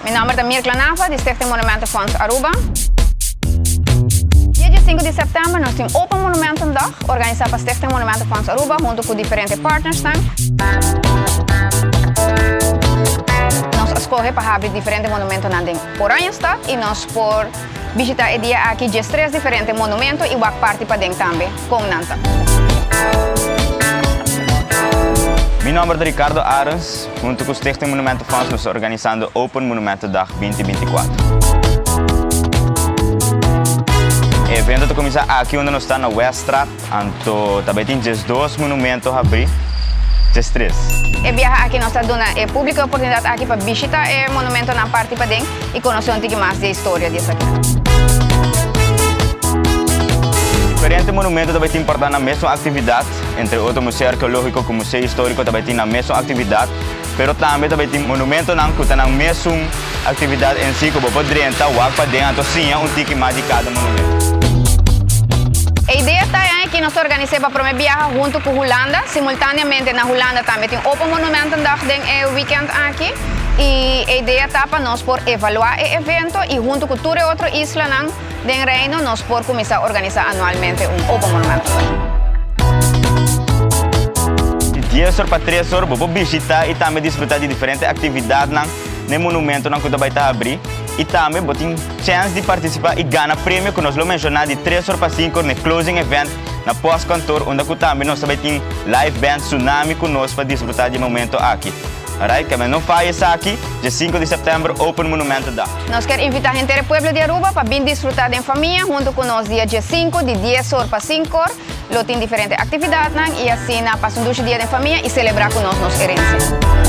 Mi nomber ta Mirkla Nava di Stichting Monumentenfonds Aruba. Dia diesinco di september nos tin Open Monumentendag, organisa pa Stichting Monumentenfonds Aruba hunto cu diferente partnersnan. Nos a scoge pa habri diferente monumentonan den Oranjestad y nos por bishita e dia aki diestres diferente monumento y wak parti paden tambe con nan ta. Mi nomber ta Ricardo Arends. Hunto cu Stichting Monumentenfonds nos ta organisando Open Monumentendag 2024. E evento ta cuminsa aki unda nos ta na Weststraat, anto ta bay tin 12 monumento habri, 13. E biaha aki nos ta duna e publico e oportunidad aki pa bishita e monumentonan parti paden y conoce un tiki mas di e historia di esaki. Diferente monumento ta bay tin porta na mesun actividad. Entre otro Museo Arkeológiko ku Museo Históriko ta bai tin nan mesun aktividat, pero tambe ta bai tin monumentonan ku ta nan mesun aktividat en si ku bo por drenta, wak paden anto siña un tiki mas di kada monumento. E idea ta e aki nos ta organis'é pa promé biaha huntu ku Hulanda. Simultáneamente na Hulanda tambe tin Open Monumentendag den e wikènt aki i e idea ta pa nos por evaluá e evento i huntu ku tur e otro islanan, Den Reino nos por kuminsá organisá anualmente un Open Monumentendag. Di dies or pa tres or bo por bishitá i tambe disfrutá di diferente aktividatnan na e monumentonan ku ta bai ta habrí i tambe bo tin chèns di partisipá i gana premio ku nos lo menshoná di tres or pa sinku or na e closing event na Postkantoor unda ku tambe nos ta bai tin live band Tsunami ku nos pa disfrutá di e momento aki. Alright, keme no faya esaki, dje sinku di sèptèmber Open Monumentendag. Nos kier invita henter e pueblo di Aruba pa bin disfruta den famia hunto cu nos dia diesinco di dies or pa cinco or. Lo tin diferente actividadnan y asina pasa un dushi dia den famia y celebra cu nos nos herencia.